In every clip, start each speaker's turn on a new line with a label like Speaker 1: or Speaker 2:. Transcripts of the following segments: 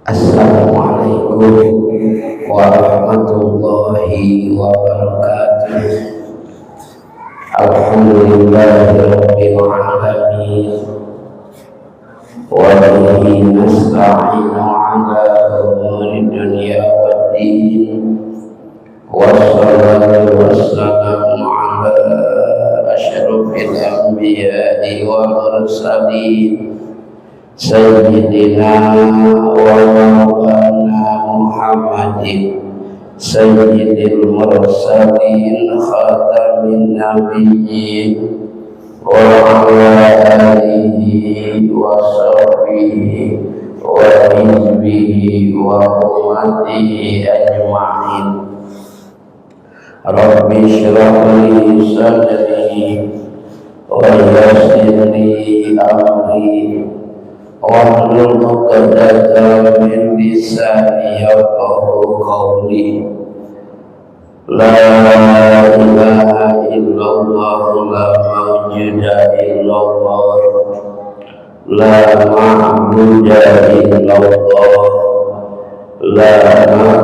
Speaker 1: Assalamualaikum warahmatullahi wabarakatuh. Alhamdulillahi rabbil alamin. Wa bihi nasta'inu ala umuri dunya waddin. Wassalatu wassalamu ala asyrafil anbiya'i wal mursalin, sayyidina wa maulana Muhammadin, sayyidil mursalin, khatamin nabiyyin, wa ala alihi wa sahbihi wa hizbihi wa ummatihi ajma'in. Rabbi shrah li sadri wa yassir li amri wahlul 'uqdatam min lisani yafqahu qawli. La ilaha illallah, la mawjuda illallah, la ma'buda illallah, la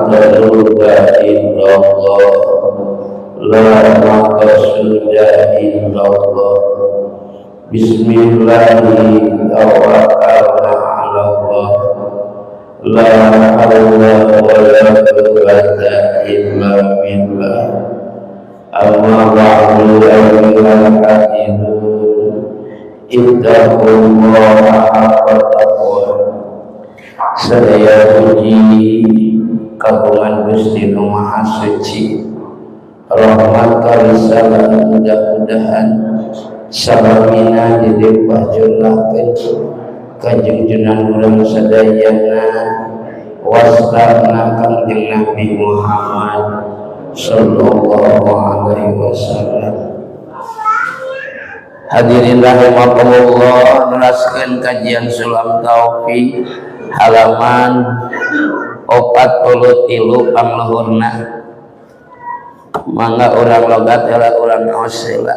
Speaker 1: matluba illallah, la maqsuda illallah. Bismillahirrahmanirrahim. Tawakkalna 'ala Allah. La hawla wa la quwwata illa billah. Amma ba'du, ayyuhal hadirun. Ittaqullaha haqqa taqwa. Sadaya puji kagungan Gusti Nu Maha Suci. Rahmat kalisalam mudah-mudahan salamina dilimpah jumlahkeun kanjeng junan urang sadayana, wastarna Kangjeng Nabi Muhammad sallallahu alaihi wasallam. Hadirin rahimakumullah, neraskeun kajian Sulam Taufik halaman 43 pangluhurna. Mangga urang logat heula, urang ngaos heula.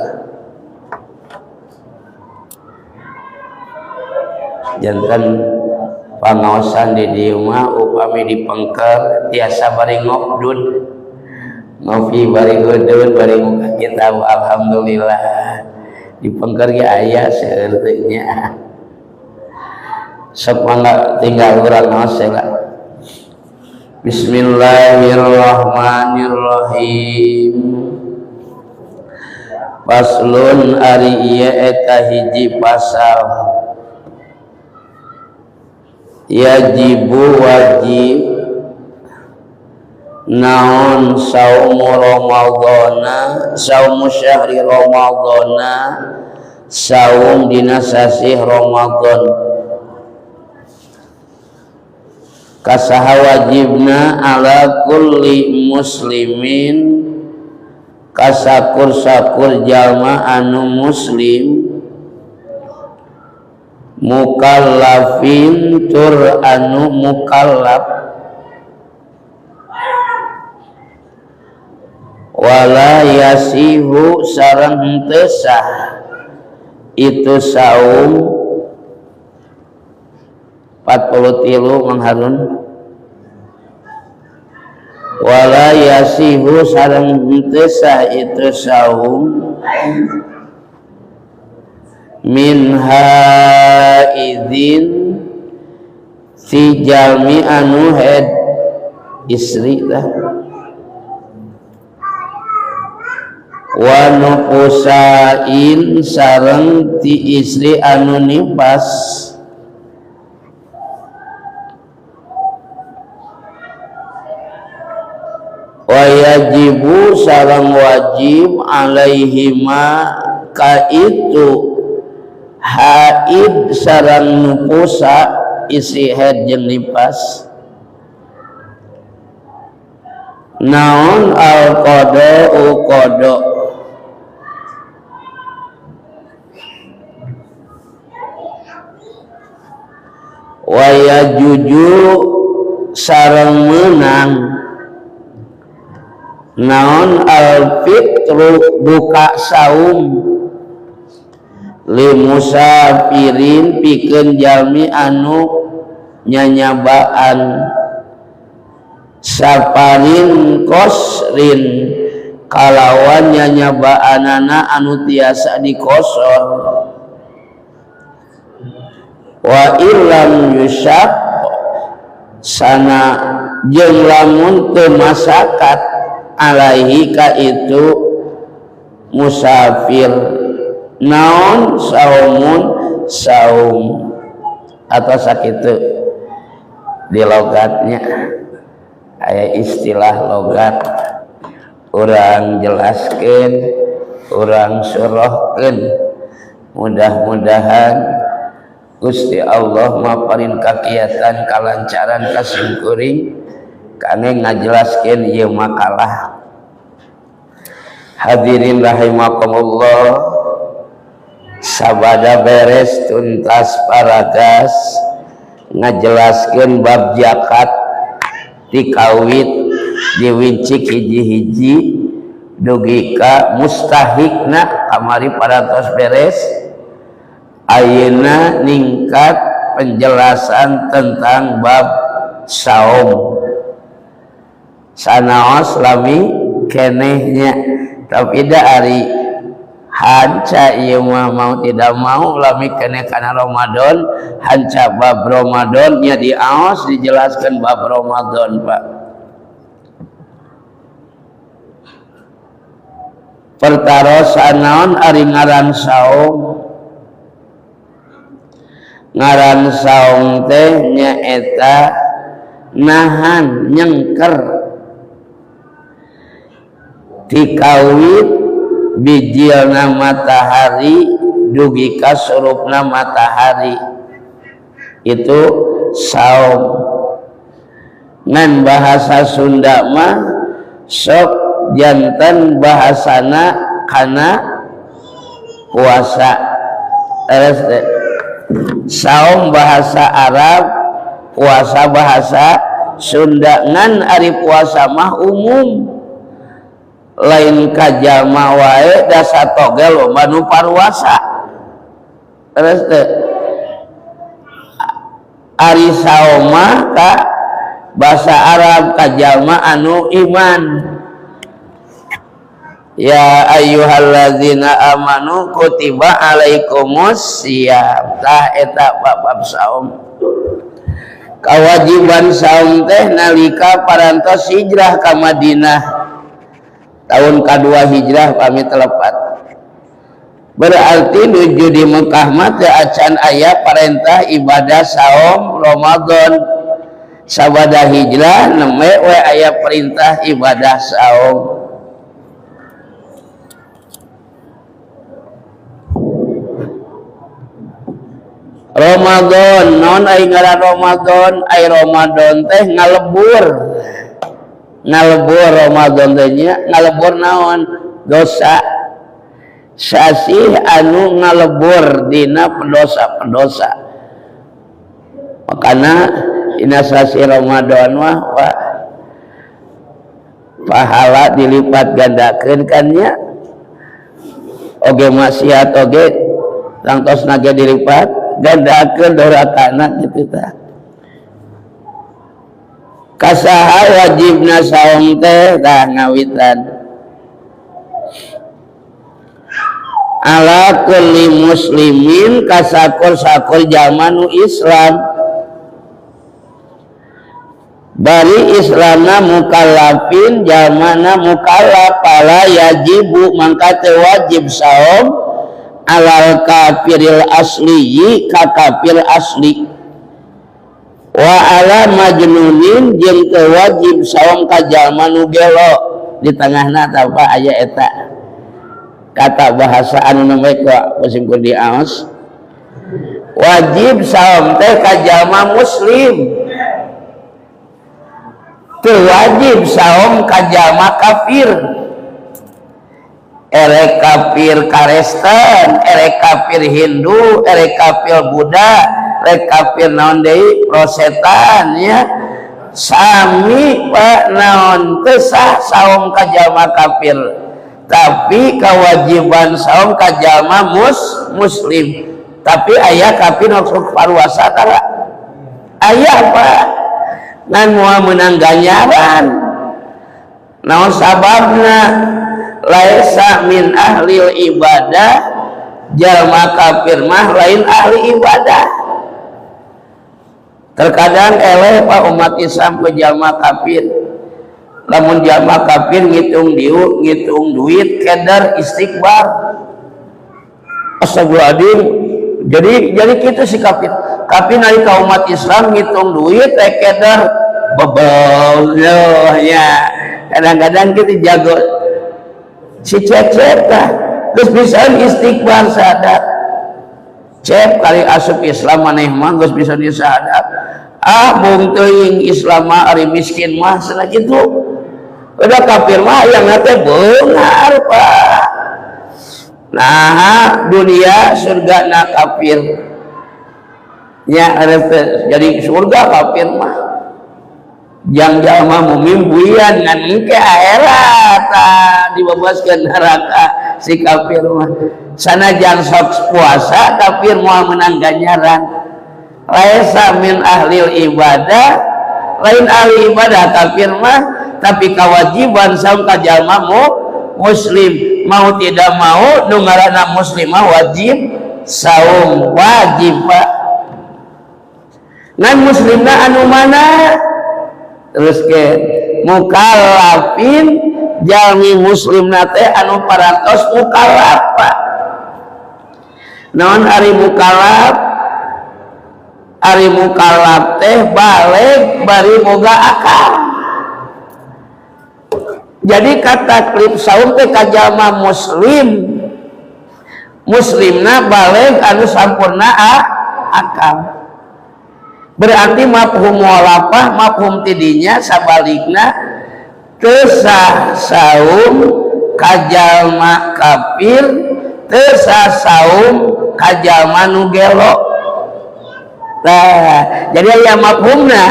Speaker 1: Janten pangaosan di dieu mah upami dipengker tiasa bari ngobdud, ngopi bari ngudud bari muka kitab. Alhamdulillah, dipengker ge aya seueur teh nya. Sok mangga, tinggal urang ngaos heula. Bismillahirrahmanirrahim. Faslun, ari ieu eta hiji pasal. Yajibu, wajib naon, saumu ramadhana, saumu syahri ramadhana, saum dina sasih Ramadan. Kasaha wajibna? Ala kulli muslimin, kasakur-sakur jalma anu muslim, mukallafin, tur anu mukallaf. Wala yasihu, sareng henteu sah itu saum. 43, Mang Harun. Wala yasihu, sareng henteu sah itu saum, min haidin, si jalmi anu head, istri dah, wa nufusain, sareng ti istri anu nifas. Wa yajibu, sareng wajib, alaihima, ka itu haid sareng nufusa, istri haid jeung nifas, naon, al qada'u, qada. Wa yajuzu, sareng menang naon, al fitru, buka saum, li musafirin, pikeun jalmi anu nyanyabaan safarin qosrin kalawan nyanyabaanana anu tiasa dikosor wa illam yusyaq sana jeung lamun teu masakat alaihi ka itu musafir naon saumun saum atau sakitu di logatnya aya istilah logat urang jelaskeun urang surahkeun mudah-mudahan Gusti Allah maparin kakiatan kalancaran kasimkuring kangge ngajelaskeun ieu makalah. Hadirin rahimakumullah, sabada beres tuntas paragas ngajelaskeun bab zakat dikawit diwincik hiji-hiji dugi ka mustahikna kamari parantos beres. Ayeuna ningkat penjelasan tentang bab saum sanaos lami kenehnya tapi da ari hanca ieu mah mau tidak mau lami keneh kana Ramadan hanca bab Ramadan nya diaos dijelaskan bab Ramadan Pak. Pertarosan naon ari ngaran saum? Ngaran saum teh nyaeta nahan nyengker tikawit bijilna matahari dugi ka surupna matahari itu saum. Ngan bahasa Sunda mah sok jantan bahasana kana puasa. Terus saum bahasa Arab, puasa bahasa Sunda. Ngan ari puasa mah umum lain ka jalma wae da satoge loba nu paruasa. Terus teh ari saum mah ka bahasa Arab ka jalma anu iman. Ya ayyuhallazina amanu kutiba alaikumus siyam. Tah eta bab saum. Kawajiban saum teh nalika parantos hijrah ka Madinah tahun kadua hijrah pami telepat. Berarti nuju di Mekah mah teu acan aya perintah ibadah saum Ramadan. Sabada hijrah nembe we aya perintah ibadah saum. Ramadan non ai ngaran Ramadan, ai Ramadan teh ngalebur. Ngalebur Ramadan teh nya ngalebur naon? Dosa. Sasih anu ngalebur dina pendosa-pendosa. Makana dina sasih Ramadan mah Pak pahala dilipat gandakeun kan nya. Oge maksiat oge tangtosna ge dilipat gandakeun dorakana kitu tah. Kasaha wajibna saum teh tah ngawitan ala kulli muslimin kasakur-sakur jalma nu Islam bari Islamna mukallafin jalmana mukallaf fala yajibu mangka teu wajib saum alal kafiril asli ka kafir asli wa ala majnunin jeung teu wajib saum ka jalma nu gelo. Di tengahna tah Pak aya eta kata bahasa anu nembe ku simkur diaos wajib saum teh ka jalma muslim, teu wajib saum ka jalma kafir. Erek kafir Kristen, erek kafir Hindu, erek kafir Buddha, erek kafir naon deui Prosetan ya sami Pak naon teu sah saum ka jalma kafir, tapi kewajiban saum ka jalma muslim. Tapi aya kafir nu sok paruasa tara Aya, Pak, ngan moal meunang ganjaran. Naon sababna? Laisa min ahli ibadah. Jalma kafir mah lain ahli ibadah. Terkadang eleh, Pak, umat Islam ke jalma kafir. Lamun jalma kafir ngitung diu, ngitung duit keder, istikbar, astagfirullahaladzim. Jadi kita si kafir kafir dari umat Islam ngitung duit eh keder, bebel ya. Kadang-kadang kita jago si Cecep tah, terus bisa istikbar sadar. Cep, kali asup Islam maneh mah geus bisa disadar. Ah, bung teuing Islam mah, ari miskin mah cenah kitu. Udah kafir mah yang teh beunghar, Pak. Nah, dunia surga na kafir nya, jadi surga kafir mah. Jang jalma mukmin buian, ngan engke akhirat dibebaskan neraka si kafir mah. Sanajan sok puasa, kafir moal menang ganjaran. Laisa min ahli ibadah, lain ahli ibadah kafir mah, tapi kewajiban saum ka jalma mu muslim. Mau tidak mau, nu ngaranna muslim mah wajib saum, wajib, Pak. Ngan muslimna anu mana? Terus ke mukallafin, jalmi muslim teh anu parantos mukallaf, Pak. Naon ari mukallaf? Ari mukallaf teh balig bari boga akal. Jadi kata klip saum teh ka jalma muslim, muslimna balig anu sampurna akal. Berarti mafhum mualafah, mafhum tidinya sabalikna, teu sah saum kajalma kafir, teu sah saum kajalma nu gelo. Nah, jadi aya mafhumna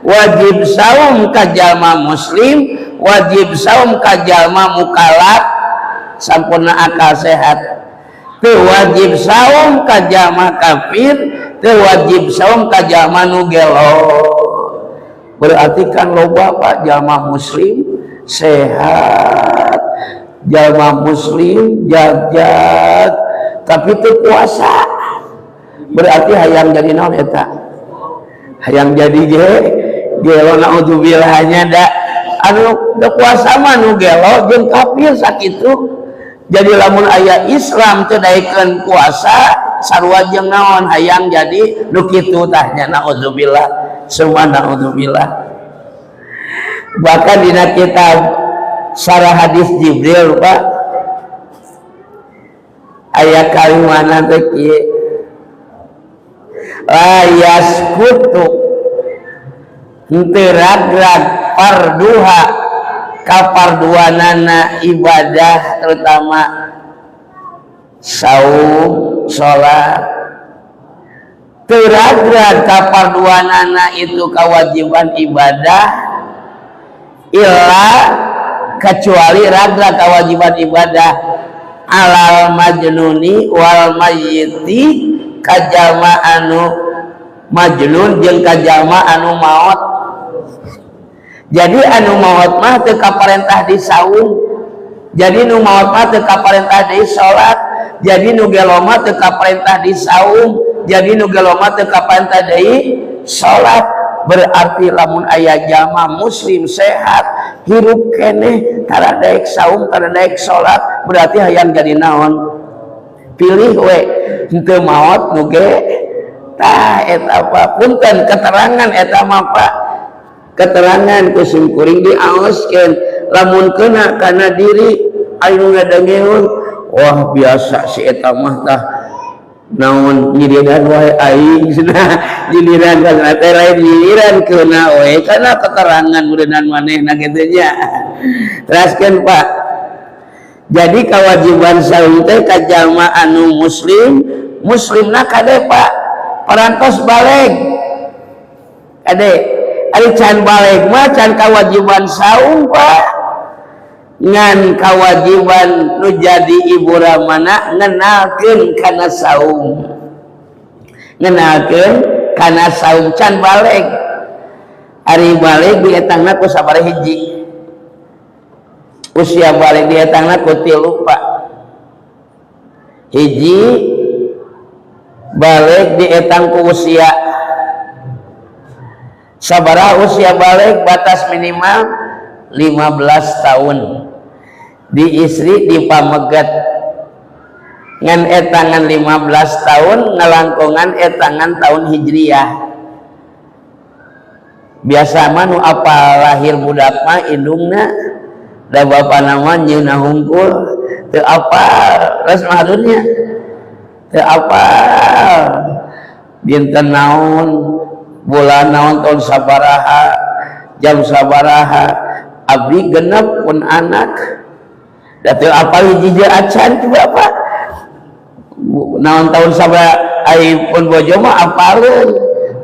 Speaker 1: wajib saum kajalma muslim, wajib saum kajalma mukallaf sampurna akal sehat, teu wajib saum kajalma kafir, teu wajib saum ka jalma nu gelo. Berarti kan loba, Pak, jalma muslim sehat, jalma muslim jagjag, tapi teu puasa. Berarti hayang jadi naon eta? Hayang jadi ge gelo, naudzubillah nya. Da anu teu puasa mah nu gelo jeung kafir, sakitu. Jadi lamun aya Islam teu daekeun puasa, sarua jeung naon? Hayang jadi nu kitu tah nya, naudzubillah, semua naudzubillah. Bahkan dina kitab Syarah Hadis Jibril, Pak, aya kalimat teh kieu: la yasqutu, henteu ragrag, farduha, kafarduanana ibadah, terutama saum, salat, teu ragrag kafarduanana itu kewajiban ibadah, illa, kecuali ragrag kewajiban ibadah, alal majnuni wal mayyiti, kajalma anu majnun jeung kajalma anu maot. Jadi anu maot mah teu kaparentah di saum, jadi nu maot mah teu kaparentah di salat, jadi nu gelo mah teu kaparentah di saum, jadi nu gelo mah teu kaparentah deui salat. Berarti lamun aya jalma muslim sehat, hirup keneh, tara daek saum, tara daek salat, berarti hayang jadi naon? Pilih we henteu maot nu ge. Tah, eta apa, punten, keterangan eta mah, Pak, keterangan ku simkuring diaoskeun. Lamun kena kana diri anu ngadangeun, wah, biasa si eta mah, tah naon nyiriran wae aing cenah, nyiriran kana teh lain nyiriran, kena we kana keterangan mudahan manehna kitu nya. Teraskeun, Pak. Jadi kewajiban saum teh ka jalma anu muslim, muslimna kade, Pak, parantos balig. Kade, ari can balig mah can kewajiban saum, Pak. Ngan kewajiban nu jadi ibu ramana ngenalkeun kana saum, ngenalkeun. Kana saum can balig. Ari balig dietangna ku sabaraha hiji? Usia balig dietangna ku tilu, Pak. Hiji, balig dietang ku usia. Sabaraha usia balig batas minimal? 15 tahun. Di istri, di pameget, ngan etangan 15 tahun ngalangkungan etangan tahun Hijriah. Biasa mah nu apa lahir budak mah indungna, da bapana mah nyeuna hungkul, teu apal. Res mahdunnya teu apal dinten naon, bulan naon, tahun sabaraha, jam sabaraha. Abdi genep pun anak, da teu apal hiji acan. Coba, Pak, naon tahun sabaraha. Ai pun bojo mah apaleun.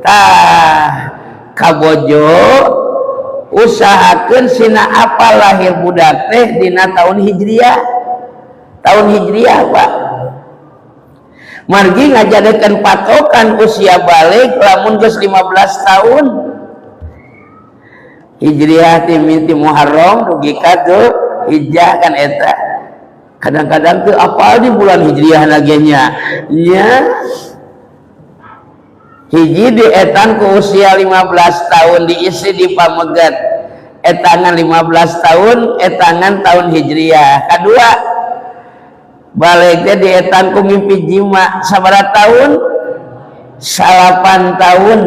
Speaker 1: Tah, kabojo usahakeun sina apa lahir budak teh dina tahun Hijriah, tahun Hijriah, Pak. Margi ngajadikeun patokan usia balig lamun geus 15 tahun Hijriah, ti mimiti Muharram dugi ka Hijjah kan. Eta kadang-kadang tuh apa di bulan Hijriah lagi nya nya. Hiji, di etan ku usia 15 tahun, di istri, di pameget, etangan 15 tahun, etangan tahun Hijriah. Kedua, baligna di etan ku ngimpi jima sabaraha tahun? 9 tahun.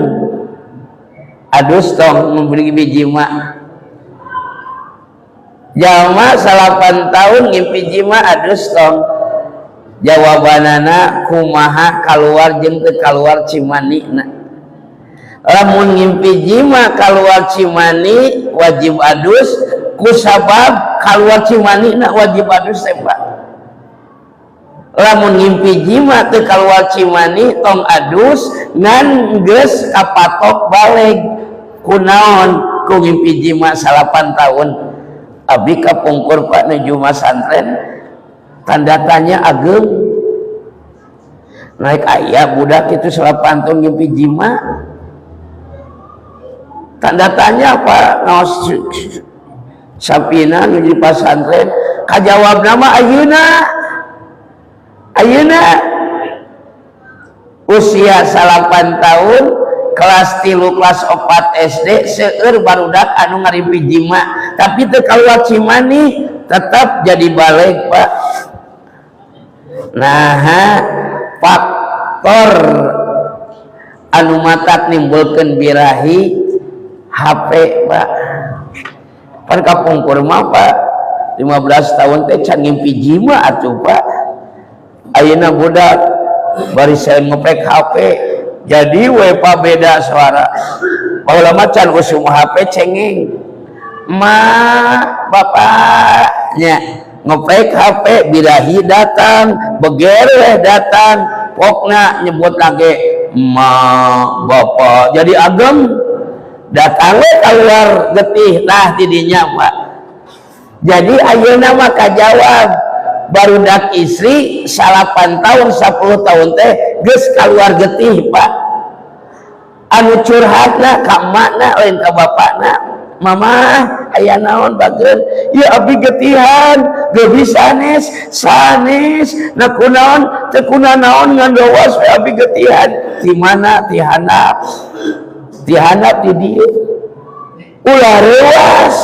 Speaker 1: Adus tong memberi jima. Jalma 9 tahun ngimpi jima adus tong? Jawabanana kumaha keluar jeung teu keluar cimanina. Lamun ngimpi jima keluar cimani, wajib adus. Ku sabab keluar cimanina wajib adus teh, Pak. Lamun ngimpi jima teu keluar cimani, tong adus, ngan geus kapatok balig. Kunaon? Ku ngimpi jima 9 tahun. Abdi kapungkur, Pak, nuju masantren, tanda tanya ageng naik ayah budak itu 9 tahun ngimpi jima, tanda tanya. Apa ngaos sapina nuju pasantren, kajawab nama ayeuna. Ayeuna usia 9 tahun, kelas 3, kelas 4 SD, seueur barudak anu ngarimpi jima tapi teu kaluar cimani, tetap jadi balig, Pak. Nah, faktor anu matak nimbulkeun birahi HP, Pak. Pan kapungkur mah, Pak, 15 tahun teh can ngimpi jima atuh, Pak. Ayeuna budak bari saya ngoprek HP, jadi we, Pak, beda suara. Baheula mah can usum HP, cengeng ma bapaknya. Ngoprek HP, birahi datang, beger datang, pokna nyebut lagi ma bapak, jadi ageng datang we keluar getih. Nah, tidinya, Pak, jadi ayeuna mah kajawab barudak istri 9 tahun, 10 tahun teh geus keluar getih, Pak. Anu curhatna ka emakna, lain ka bapakna. "Mama, aya naon, bager?" "Ya, abdi getihan, gebi sanes sanes." "Nah, kunaon?" "Teu naon, ngan dowas we abdi getihan." Di mana? Ti handap, ti handap di dieu. Ulah reuas,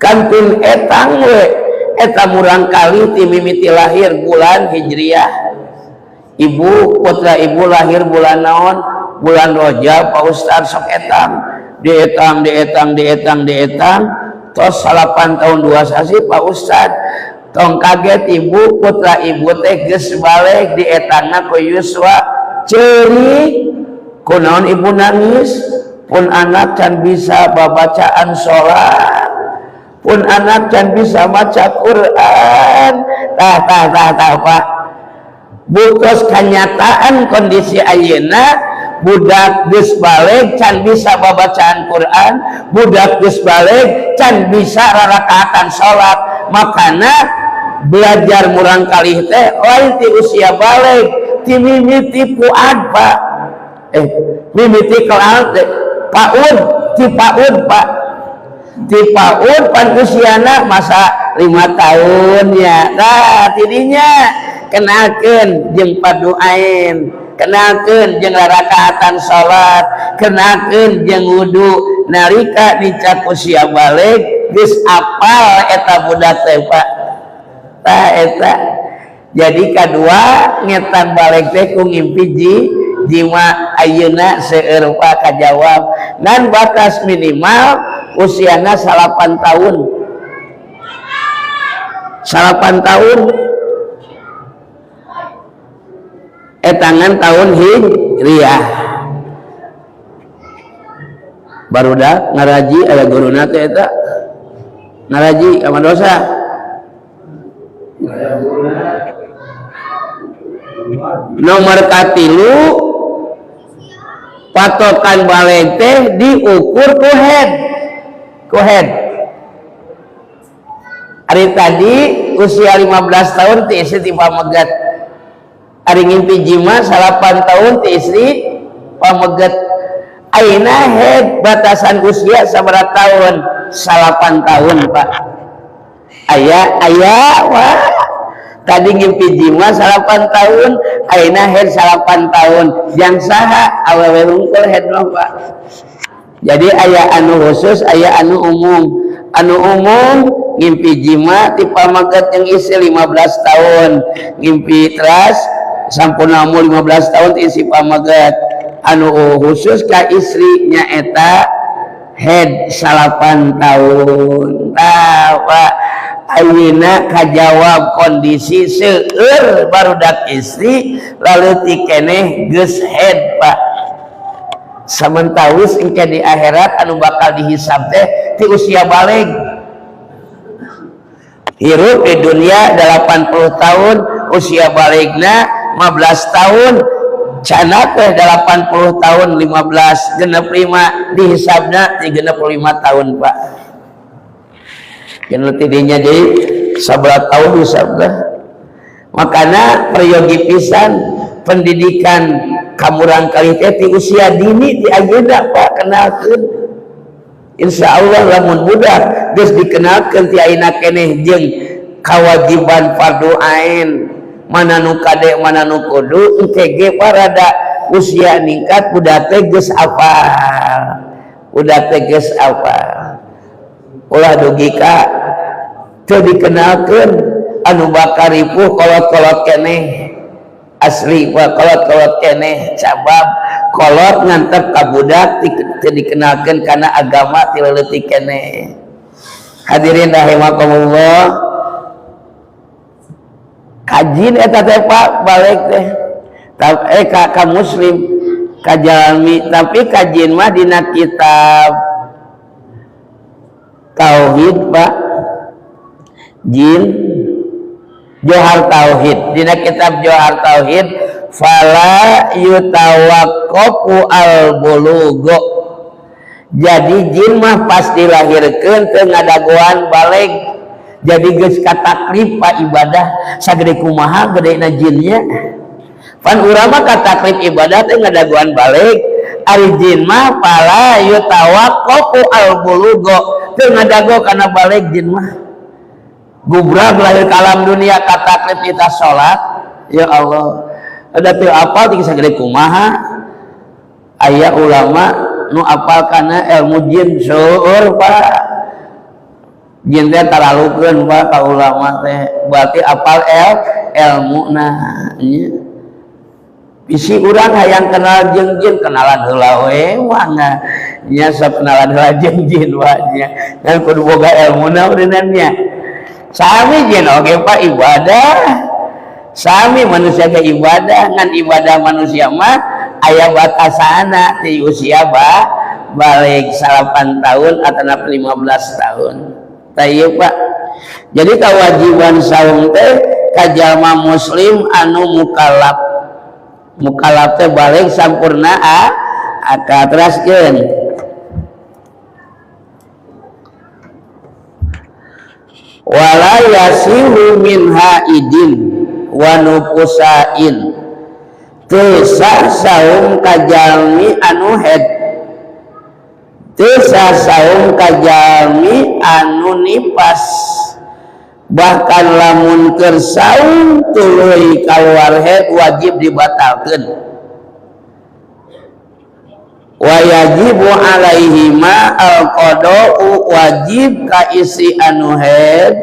Speaker 1: kantun etang we eta murangkalih ti mimiti lahir bulan Hijriah. "Ibu, putra ibu lahir bulan naon?" "Bulan Rojab, Pak Ustad." Sok etang, dietang, dietang, dietang, dietang, tos 9 tahun 2 sasi, Pak Ustad. Tong kaget, ibu, putra ibu teh geus balig, dietangna ku yuswa ceurik. "Kunaon ibu nangis?" "Pun anak can bisa babacaan sholat, pun anak can bisa maca Quran." Tah, tah, tah, tah, Pak, buktos kenyataan kondisi ayeuna budak geus balig can bisa babacaan Quran, budak geus balig can bisa rarakaatan salat. Makana belajar murangkalih teh lain ti usia balig, ti mimiti fuad, Pak. Eh. Mimiti kelas PAUD, ti PAUD Pak, ti PAUD pan usiana masa 5 tahun ya. Nah tidinya kenalkeun jeung fardu ain, kenalkeun jeung rakaatan salat, kenalkeun jeung wudu. Nalika dicak usia balig geus apal eta budak teh Pak. Tah eta jadi kadua ngetan balig teh ku ngimpi jima. Ayeuna seueur Pak kajawab, ngan batas minimal usiana 8 tahun, 8 tahun etangan tahun hijriah. Barudak ngaraji aya guruna teh eta ngaraji ka madrasah. Nomor katilu patokan balig teh diukur ku head, ku head. Ari tadi usia 15 tahun ti istri ti pamegat, ari ngimpi jima 8 tahun ti istri pamegat. Ayeuna head batasan usia sabaraha tahun? 8 tahun Pak. Aya aya wah tadi ngimpi jima 8 tahun, ayeuna head 8 tahun. Yang saha awewe hungkul head mah Pak. Jadi aya anu khusus, aya anu umum. Anu umum ngimpi jima ti pamegat yang istri 15 tahun, ngimpi teras sampun namu 15 tahun ti istri pamegat. Anu khusus ka istri nyaeta head 8 tahun. Tah Pak, ayeuna kajawab kondisi seueur barudak istri lalu tikeneh geus head Pak. Samentawis engke di akhirat anu bakal dihisab teh ti usia balig. Hirup di dunia 80 tahun, usia baligna 15 tahun, canak teh 80 tahun 15 genep 5 dihisabna ti genep 5 tahun Pak. Genep tidinya jadi sabaraha tahun dihisabna. Makana peryogi pisan pendidikan kamurang kali teh ti usia dini ti ayeuna Pak kenalkeun. Insya Allah lamun budak geus dikenalkeun ti ayeuna keneh jeung kewajiban fardu ain, mana nu kade mana nu kudu, engke ge parada usia ningkat budak teh geus apal, budak teh geus apal. Ulah dugi ka teu dikenalkeun anu bakal ripuh kolot-kolot keneh. Asli Pak, kolot-kolot keneh cabab kolot ngantep ka budak teu dikenalkeun kana agama ti leutik keneh. Hadirin rahimakumullah, kajin eta teh Pak balik teh ka muslim ka jalmi, tapi kajin mah dina kitab tauhid Pak, jin Johar Tauhid, dina kitab Johar Tauhid fala yutawaqqafu al bulugo. Jadi jin mah pas dilahirkeun teu ngadagoan balig, jadi geus kataklif Pak ibadah sagede kumaha gedena jinnya. Pan urang mah kataklif ibadah teh ngadagoan balig, ari jin mah fala yutawaqqafu al bulugo, teu ngadago kana balig jin mah. Gubrak lahir ke alam dunia kataklif kita sholat, ya Allah ada teu apal ti sagede kumaha. Aya ulama nu apal kana ilmu jin seueur Pak. Jin teh taralukeun Pak ka ulama teh, berarti apal ilmuna nya. Bisi urang hayang kenal jeung jin, kenalan heula we mangga nya, sok kenalan heula jeung jin wa nya, ngan kudu boga ilmuna ureunan nya. Sami jin oge Pak ibadah, sami manusia ge ibadah, ngan ibadah manusia mah aya batasana ti usia balik 8 tahun atau 15 tahun. Tah ieu Pak. Jadi kewajiban saum teh ka jalma muslim anu mukallaf. Mukallaf teh balik sampurna akal. Teraskeun. Wala yasihu min haidin wa nufusain, Teu sah saum ka jalmi anu haid, teu sah saum ka jalmi anu nipas. Bahkan lamun keur saum tuluy kaluar haid wajib dibatalkeun. Wa yajibu alaihima al-qada'u, wajib ka isi anu haid,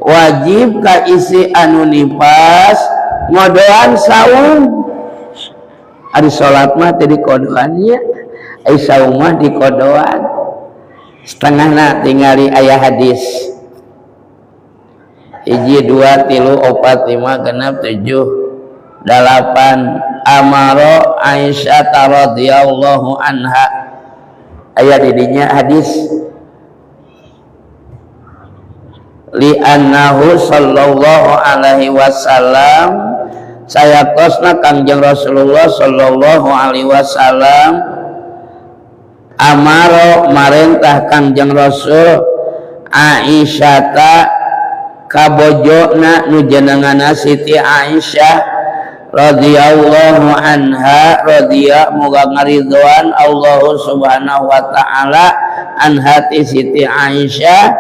Speaker 1: wajib ka isi anu nifas ngodoan saum. Ari salat mah teu dikodoan nya, ari saum mah dikodoan. Setengahna tingali aya hadis. 1 2 3 4 5 6 7 8 amaro Aisyah radhiyallahu anha, aya di dinya hadis li annahu sallallahu alaihi wasallam, sayatosna Kangjeng Rasulullah sallallahu alaihi wasallam amaro marentah Kangjeng Rasul Aisyah kabojona nu jenengana Siti Aisyah radhiyallahu anha, radhiya moga ngaridhoan Allah subhanahu wa ta'ala anha ti Siti Aisyah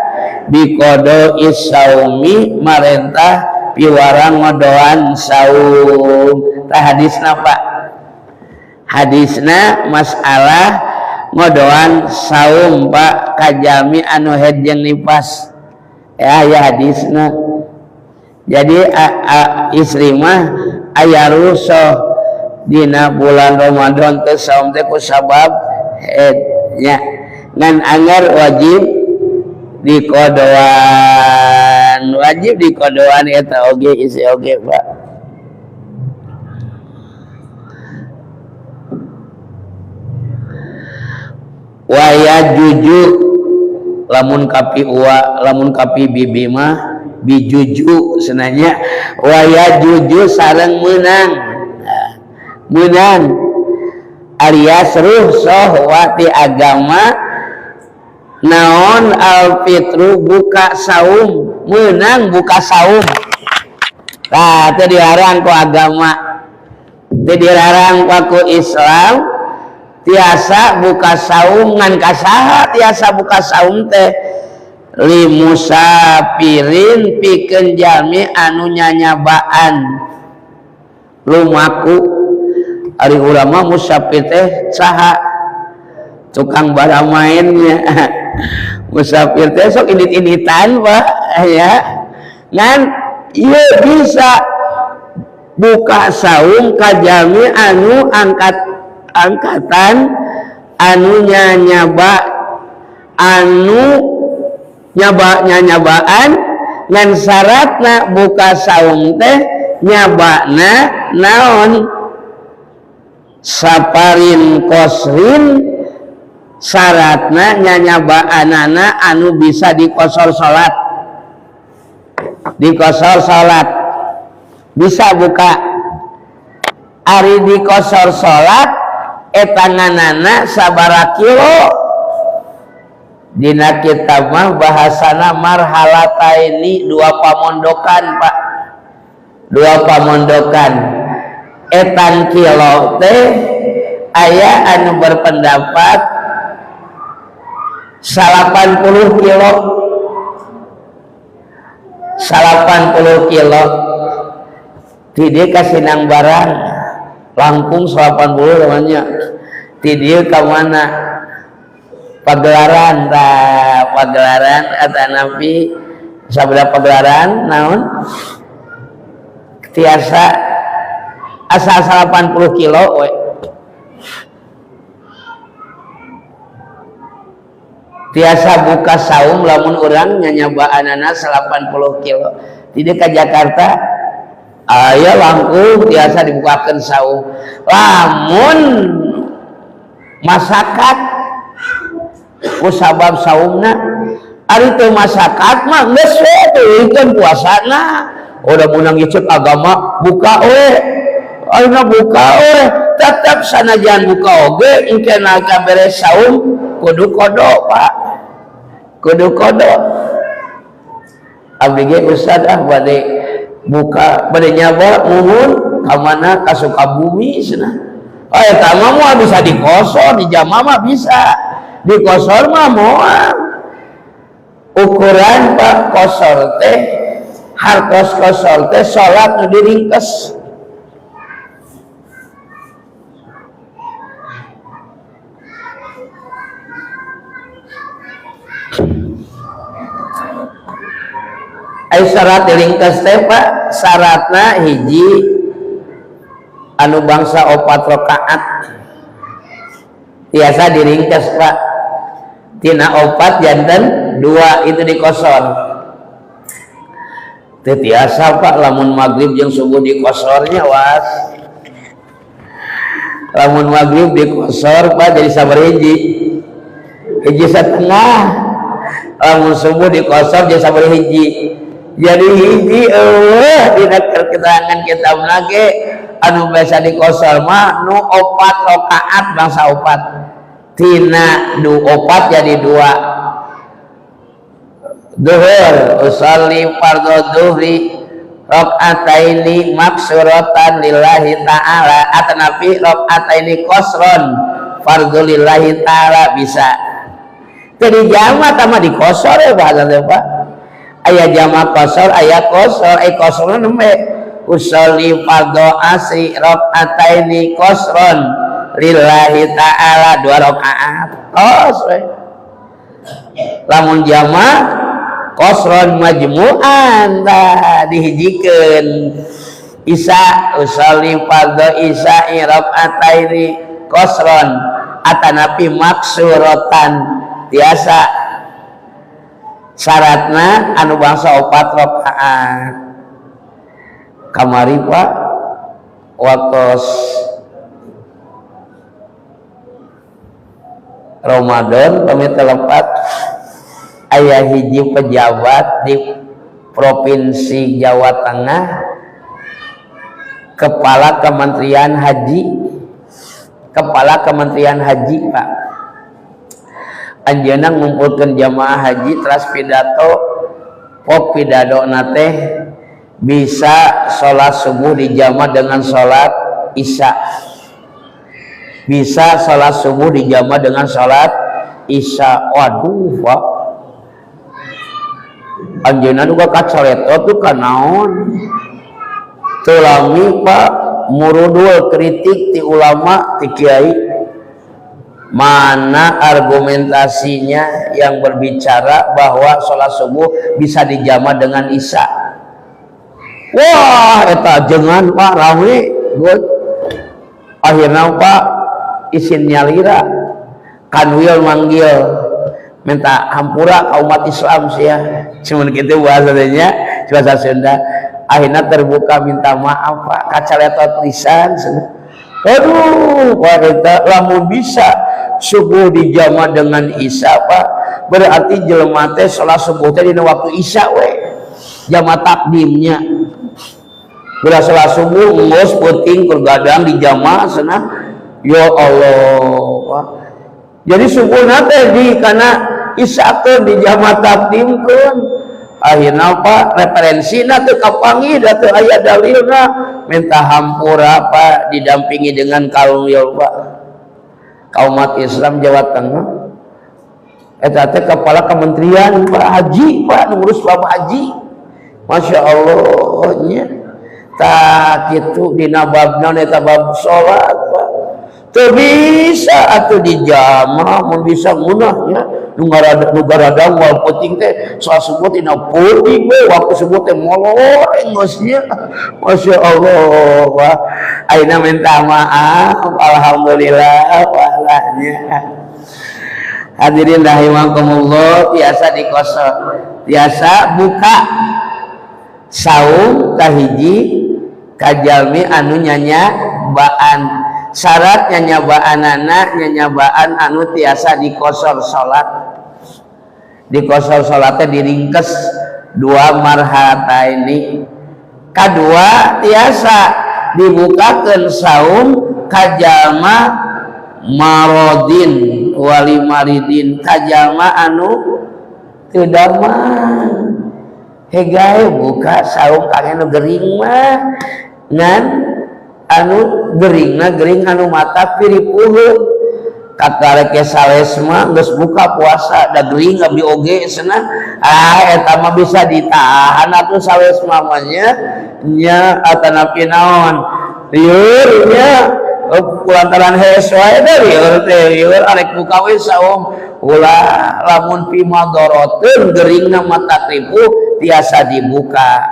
Speaker 1: biqada isaumi marentah piwarang ngodoan saum. Tah hadisna Pak, hadisna masalah ngodoan saum Pak kajami anu haid jeung nifas ya, ya hadisna. Jadi istri mah aya rusuh dina bulan Ramadan teh saum teh ku sabab haid nya, ngan anggar wajib dikodoan, wajib dikodoan eta oge isi oge Pak. Waya juju lamun kapi uwa lamun kapi bibi mah bijuju senanya waya juju sareng menang, menang alias ruhsoh wati agama naon alfitru buka saum, menang buka saum. Tah teu dilarang ku agama, teu dilarang ku Islam tiasa buka saum. Ngan kasaha tiasa buka saum teh? Li musafirin pikeun jalmi anu nyanyabaan lumaku. Ari ulama musafir teh saha? Tukang baramainnya. Musafir teh sok indit-inditan Pak ya, ngan ieu bisa buka saum ka jalmi anu angkatan anu nyanyaba, anu nyaba nyanyabaan, ngan syaratna buka saum teh nyabana naon? Saparin kosrin, syaratna nyanyabaanana anu bisa dikosor salat, dikosor salat bisa buka. Ari dikosor salat eta nganana sabaraha kilo? Dina kitab mah bahasana marhalataini, dua pamondokan Pak, dua pamondokan. Etan kilo teh aya anu berpendapat 80 kilo, 80 kilo ti dieu ka Sinang Barang langkung 80 namanya. Ti dieu ka mana? Pagelaran, tah pagelaran atanapi sabda pagelaran naon tiasa asal 80 kilo we. Tiasa buka saum lamun urang nyanyabaanana 80 kilo. Ti dieu ka Jakarta aya langkung tiasa dibukakeun saum. Lamun masakat ku sabab saumna, ari teu masakat mah geus we teuikeun puasana. Udah menang icek agama buka we, ayeuna buka we, tetep sanajan buka oge engke ka beres saum kudu kodo Pak, kudu kodo. Abdi ge ustad ah bade buka bade nyaba muhun ka mana ka Sukabumi cenah. Oh eta mah moal bisa dikosor, di jama mah bisa. Dikosor mah moal. Ukuran Pak kosor teh hartos kosor teh salat nu diringkes. Ai syarat diringkes teh Pak, syaratna hiji anu bangsa 4 rakaat biasa diringkes Pak, tina 4 janten 2 itu dikosor. Teu tiasa Pak lamun maghrib jeung subuh dikosornya was. Lamun maghrib dikosor Pak jadi sabar hiji, hiji setengah. Lamun subuh dikosor jadi sabar hiji, jadi hiji. Eueuh dina keterangan kitab lagi anu biasa dikosor mah nu 4 rakaat bangsa 4, tina du 4 jadi 2. Zuhur usolli fardhu zuhri rakaataini maksuratan lillahi ta'ala atanapi rakaataini qasron fardhu lillahi ta'ala bisa. Jadi jama tama dikosor ya bahasa teh Pak. Aya jama kosor, aya kosor, ai kosorna nembe usolli fardhu asri rakaataini qasron lillahi ta'ala 2 rakaat. Tos we. Lamun jama qasron majmu'an tah dihijikeun. Isya usolli fardhu isya'i rakaataini qasron atanapi maksuratan tiasa. Syaratna anu bangsa 4 rakaat. Kamari Pak waktos Ramadan kami telepat aya hiji pejabat di Provinsi Jawa Tengah, Kepala Kementerian Haji, Kepala Kementerian Haji Pak. Anjeunna ngumpulkeun jamaah haji teras pidato, pok pidato teh bisa sholat subuh dijama dengan sholat isya, bisa sholat subuh dijama dengan sholat isya. Waduh Pak, anjeunna juga kacoretot tuh kanaon teu lami Pak, murudul kritik ti ulama ti kiai. Mana argumentasinya yang berbicara bahwa sholat subuh bisa dijama dengan isya? Wah eta jangan Pak, rame good. Akhirnya Pak isin nyalira kanwil manggil minta hampura ka umat Islam sih ya, cuman gitu bahasanya bahasa Sunda. Akhirnya terbuka minta maaf Pak, kacaletot lisan. Aduh Pak, eta lamun bisa subuh dijama dengan isya Pak, berarti jelema teh salat subuh teh dina waktu isya we, jama takdimnya. Bila salat subuh ngos peuting keur gadang dijama cenah. Ya Allah Pak. Jadi subuhna teh di kana isya teh dijama takdimkeun. Akhirna Pak referensina teu kapanggih da teu aya dalilna, minta hampura Pak, didampingi dengan kaum ya Pak, kaum umat Islam Jawa Tengah. Eta teh kepala kementerian Pak Haji Pak, ngurus bab haji. Masya Allah nya. Tah kitu dina babna eta bab salat Pak. Teu bisa atuh dijama, mun bisa ngunahnya nu ngaradang wal peuting teh salat subuh tina peuting we, waktu subuh teh molor geus nya. Masya Allah Pak. Ayeuna minta maaf, alhamdulillah walahnya. Hadirin rahimakumullah, biasa dikosor, biasa buka saum kahiji kajalmi anu nyanyabaan. Syarat nyanyabaanana nyanyabaan anu tiasa dikosor salat, dikosor salatnya diringkes 2 marhataini. Kadua tiasa dibukakeun saum kajalma marodin wali maridin, kajalma anu teu damang. Hegae buka saum kangge nu gering mah ngan Anu geringna gering anu matak piripuheun. Kakarek salesma geus buka puasa da gering abdi oge cenah. Ah, eta mah bisa ditahan atuh salesma mah nya, nya atanapi naon lieur nya, kulantaran hees wae da lieur teh, lieur arek buka we saum. Ulah, lamun pimadoroteun geringna matak ripuh tiasa dibuka.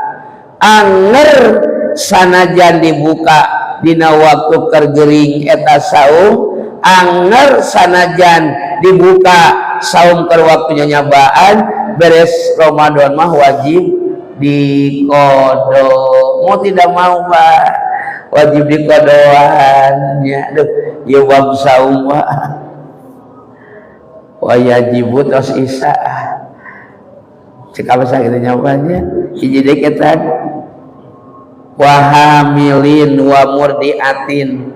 Speaker 1: Anger sanajan dibuka dina waktu keur gering eta saum, anger sanajan dibuka saum keur waktunya nyabaan, beres Ramadan mah wajib diqodo, mau tidak mau Pak, wajib dikodoan nya. Aduh, ieu bab saum mah wajibu tos isa cek apa sakitu nyawaannya. Hiji deui kita, wa hamilin wa murdiatin,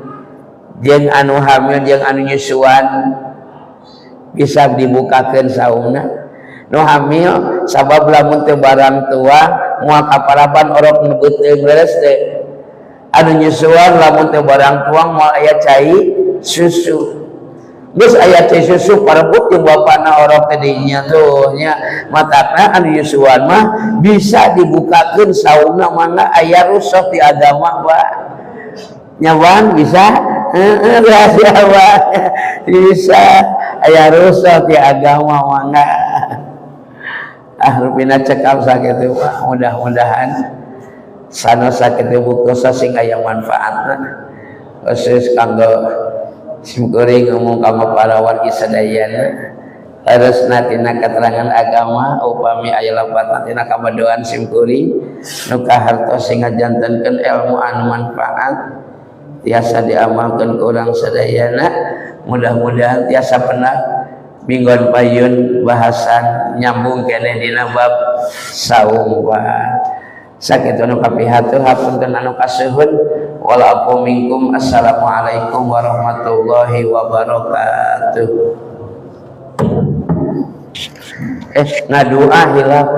Speaker 1: jeung anu hamil jeung anu nyusuan bisa dibukakeun saumna. Nu hamil sabab lamun teu barang tuang moal kaparaban orok nu beuteung, leres teh? Anu nyusuan lamun teu barang tuang moal aya cai susu. Geus aya cai susu parebut jeung bapana orok teh dinya tuh nya. Matakna anu nyusuan mah bisa dibukakeun saumna. Mangga, aya rusuh di agama, Pak. Nyawan bisa, heeh, rahasia Pak, bisa aya rusuh di agama. Mangga, ah, rupina cekap sakitu, Pak. Mudah-mudahan sanes sakitu buktosa sing aya manfaatna, khusus kanggo simkuring ngomong kanggo para wargi sadayana. Terus tina keterangan agama, upami aya lepatan tina kabodohan simkuring nu kahartos, sing ngajantenkeun ilmu anu manfaat tiasa diamalkeun ku urang sadayana. Mudah-mudahan tiasa pernah minggon payun bahasan nyambung keneh dina bab saum, Pak. Sakitu anu kapihatur, hapunten anu kasuhun. Wal afwu minkum. Assalamualaikum warahmatullahi wabarakatuh. Eh, ngadua hilap.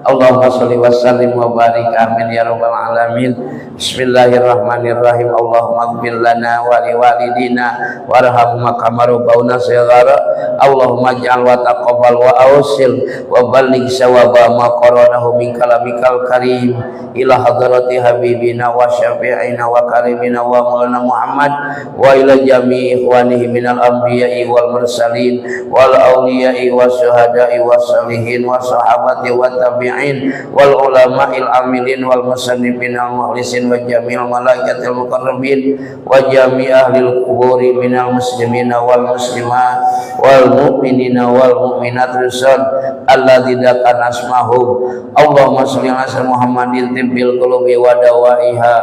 Speaker 1: Allahumma sholli wa sallim wa barik, amin ya rabbal alamin. Bismillahirrahmanirrahim. Allahumma ighfir lana wa liwalidina warhamhum kama rabbawna shighara. Allahumma ij'al wa taqabbal wa awsil wa balligh sawaba ma qara'nahu min kalamikal karim ila hadrati habibina wa syafi'ina wa karimina wa maulana Muhammad wa ila jami'i ikhwanihi minal anbiya'i wal mursalin wal awliya'i was syuhada'i was salihin was sahabati wat tabi'in wal ulama'il amilin wal musannifin al mukhlisin wa jami'il malaikatil muqarrabin wa jami' ahlil quburi minal muslimina wal muslimat wal mu'minina wal mu'minat rusul alladzina kana asmahum. Allahumma sholli ala sayyidina Muhammadin tibbil qulubi wa dawaiha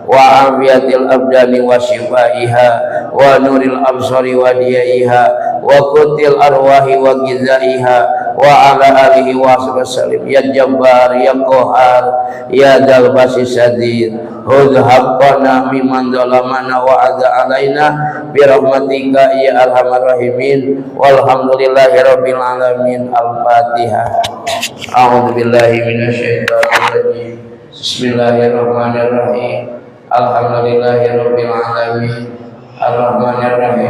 Speaker 1: wa afiyatil abdani wa shifaiha wa nuril absari wa diyaiha wa qutil arwahi wa ghizaiha wa ala alihi wa sallim. Ya jabbar ya qahar ya dzal ba'si syadid, khudh haqqana mimman zalamana wa adza alaina bi rahmatika ya arhamar rahimin. Walhamdulillahi rabbil alamin. Al-fatihah. A'udzu billahi minasyaitonir rajim. Bismillahirrahmanirrahim. Alhamdulillahi rabbil alamin. Arrahmanirrahim.